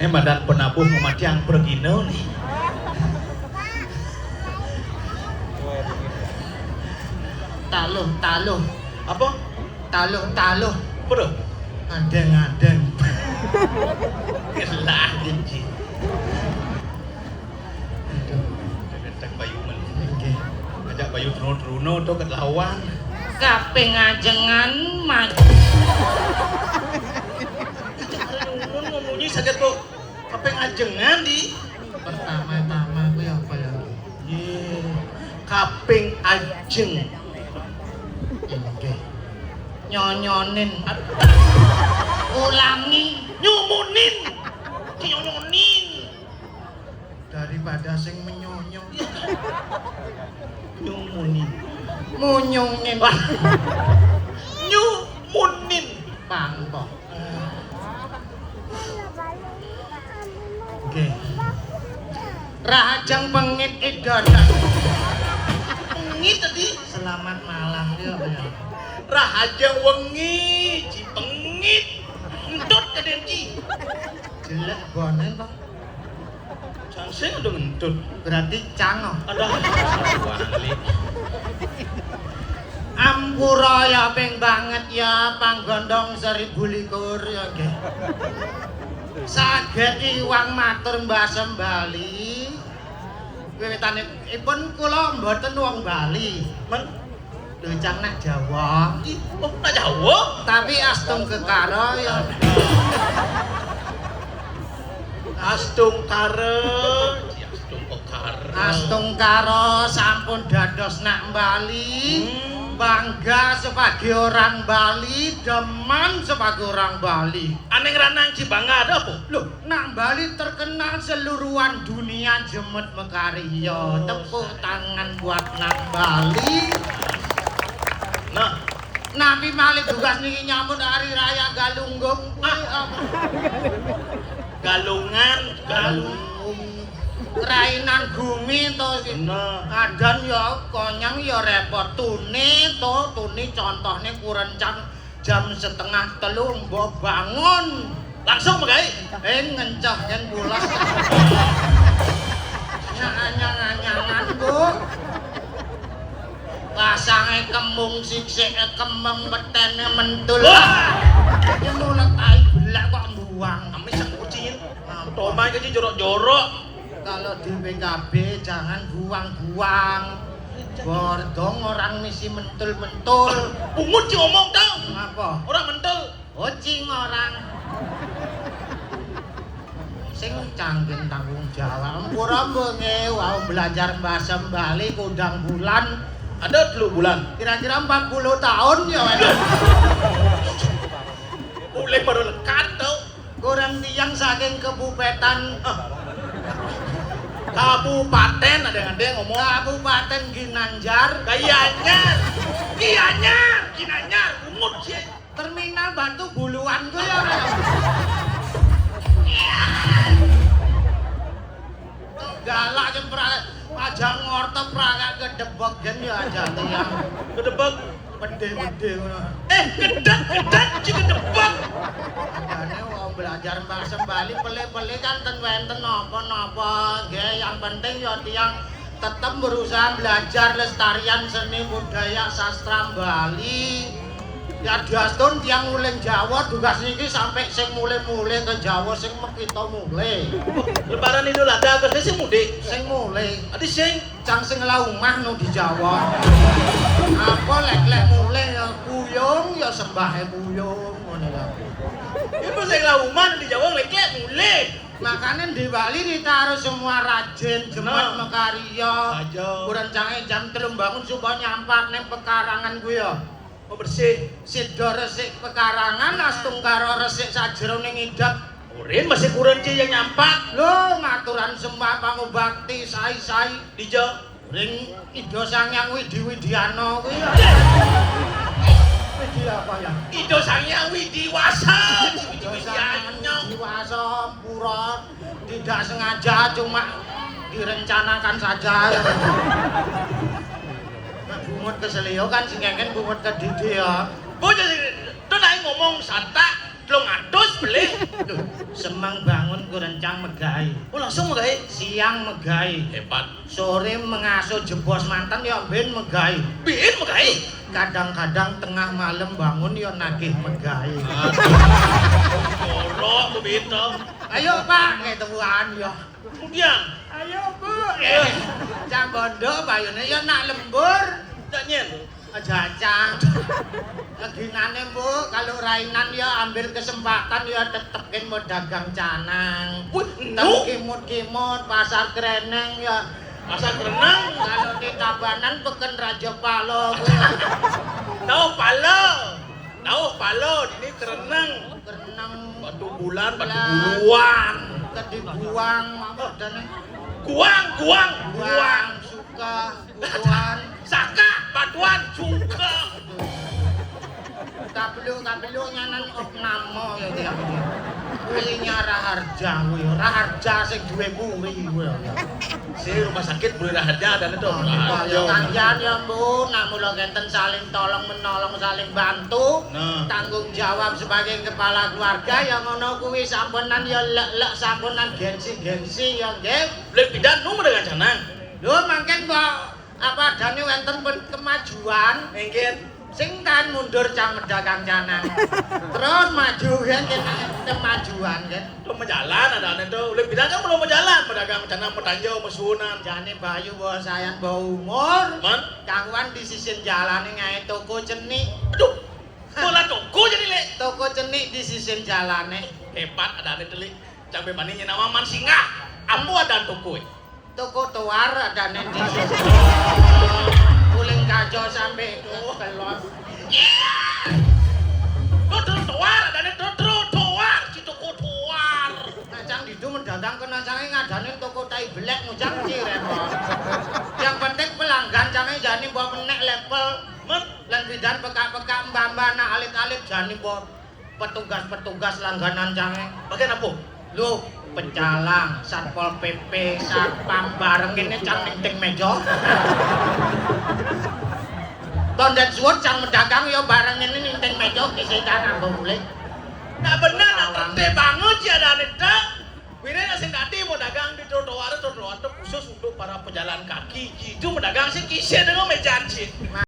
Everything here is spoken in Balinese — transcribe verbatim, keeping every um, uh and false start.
Ini badan penabuh mematiang pergino nih. Taluh, taluh. Apa? Taluh, taluh. Apa tuh? Adeng, adeng. Gelah, Dinci. Aduh. Ngajak Bayu Truno-Truno to ket lawan. Kaping ajengan maju. Ngomong-ngomong saget kok. Kaping ajengan di. Pertama-tama kuwi apa ya? Ye, kaping ajeng. Nggih. Nyonyonin. Ulangi. Nyumunin. Nyonyonin. Daripada sing menyonyo. Nyumunin. Munyungin. Wah. Nyumunin. Pangko. Oke. Rahajeng pengit idodan. Pengit tadi. Selamat malam ya. Rahajeng wengi, ci pengit. Entut kaden ci. Jelek bonen, Pak. Sing udah ngentut. Berarti cang, oh. Aduh, wali. Ampura ya ping banget ya, panggondong seribu likur ya, nggih. Saged iwang matur Mbah Sembali. Wiwitanipun kula mboten wong Bali. Men? Lho, cang nak Jawa. Ih, oh, nak Jawa? Tapi Astungkara ya. Astungkara. Astungkara. Astungkara sampun dados nak Bali. Hmm. Bangga sebagai orang Bali, demen sebagai orang Bali. Aneh ranang ci bangga ada apa? Loh, nak Bali terkenal seluruhan dunia jemet mekarya. Oh, tepuk tangan buat nak Bali. Nah, napi malih tugas niki nyambut hari raya Galunggung kuwi apa? Galungan, Galung. Rainan gumi to. Bener. Adan ya konyang ya repot. Tuni to, tuni contohnya kurencang jam setengah telu mbok bangun. Langsung megai. Eh, ngencah kan pulas. Nyang anyang-anyangan, Bu. Pasange kembung sisike kembang petene mentul. Wah. Ya mulet tai belak kok mbuang. Amis yang kucingin. Tomai kaji jorok-jorok. Kalau di P K B jangan buang-buang. Bordong orang misi mentul-mentul. Bungut ci omong tau. Apa? Orang mentul. Ucing orang. Sing canggen tanggung jawab. Ampura mbok nge, wau belajar bahasa Bali kudang bulan. Ada telu bulan. Kira-kira empat puluh tahun ya, Wen. Boleh baru lekat tau. Kurang tiang saking Kabupaten, ah, Kabupaten, ada yang ngomong Kabupaten Ginanjar. Gianyar. Gianyar, Ginanjar, bungut sih. Terminal Batu Buluan ku ya ora. Galak jemprang aja ngortep ra gedebek gen ya aja tiang. Gedebek. Pede-pede ngono. Eh, gedek, gedek, ci gedebek. Makanya mau belajar bahasa Bali, pele-pele kan ten wenten napa-napa. Nggih, yang penting ya tiang tetep berusaha belajar lestarian seni budaya sastra Bali. Ya diastun tiang uling Jawa tugas niki sampai sing mulai-mulai ke Jawa sing mekita mulai. Lebaran Idul Adha ke sing mudik. Sing mulai. Adi sing Cang sing ngelaumah no di Jawa. Apa lek-lek mulih ya kuyung ya sembah e kuyung ngono lho. Iku sing ngelaumah di Jawa lek-lek mulih. Makanya di Bali kita harus semua rajin, jemet, nah, mekarya. Aja. Kurancange jam telu bangun supaya nyampak neng pekarangan ku ya. Oh, bersih. Sida resik pekarangan, astungkara resik sajeroning idep. Urin masih kurang ci yang nyampak. Lho, ngaturan sembah pangubakti sai-sai. Dija. Ring Ida Sang Hyang Widi Widiana kuwi. Widi apa ya? Ida Sang Hyang Widi Wasa. Widi Ida Sang Hyang Widiana. Widi Wasa, pura tidak sengaja, cuma direncanakan saja. Nek bungut keselio kan sing kengken bungut kedidi ya. Bocah sing to nek ngomong satak telung atus Semeng bangun ku rencang megai. Oh, langsung megai? Siang megai. Hebat. Sore mengaso jebos manten ya ben megai. Ben megai? Kadang-kadang tengah malam bangun ya nagih megai. Aduh, jorok begitu. Ayo, Pak, ngetuan ya. Kemudian? Ayo, Bu. Eh. Cang bondo bayune ya nak lembur. Tak nyen. Jacang. Ginane, Bu, kalau rainan ya ambil kesempatan ya tetekin mau dagang canang. Wih, teng kimut-kimut, pasar Kreneng ya. Pasar Kreneng? Kalau di Tabanan peken Raja Palo, Bu. Tahu Palo? Tahu Palo, ini Kreneng. Kreneng. Batu Bulan, Batu Buluan. Kedibuang, apa dane? Guang, guang, guang. Suka, butuan. Saka, batuan, suka. Kabelu, kabelu nyanan opname ya dia. Kuwi nyara harja kuwi, ora harja sing duwe kuwi kuwi. Si rumah sakit boleh harja dan itu. Oh, ya kancan ya, Bu, nak mula kenten saling tolong menolong, saling bantu. Nah. Tanggung jawab sebagai kepala keluarga ya ngono kuwi sampenan ya lek-lek sampenan gengsi-gengsi ya nggih. Lek bidan nu mereka canang. Lho mangken kok apa adane wenten pen-, kemajuan. Mungkin. Sing kan mundur cang medagang canang. Terus maju kan kena kemajuan kan. Belum jalan ada aneh tuh. Lek bidan kan belum jalan pedagang canang petanjo pesunan. Jane bayu bawa sayang bawa umur. Man? Kawan di sisin jalane ngae toko cenik. Aduh. Bola toko jadi lek. Toko cenik di sisin jalane. Hebat ada aneh tuh, Lek. Cang bebani nyinawa man singgah. Ambo ada toko. Toko toar adane di sisin. Uling kaca sampe kelon. Iya. Toko toar adane toko toar, si toko toar. Nah, cang didu mendagang kena cange ngadane toko tai belek mujang ci repot. Yang penting pelanggan cange jani mbok menek level. Men? Lan bidan pekak-pekak mbak-mbak nak alit-alit jani mbok petugas-petugas langganan cange. Bagian apa? Lho, pecalang, Satpol P P, satpam bareng ini cang ning ting meja. Tondet suwun cang medagang ya bareng ini ning ting meja kisi cang nganggo mulih. Nah bener, nah tertib banget ya, ada aneh tak? Wire sing tadi mau dagang di trotoar, trotoar itu khusus untuk para pejalan kaki. Itu pedagang sih kisi dengan meja sih.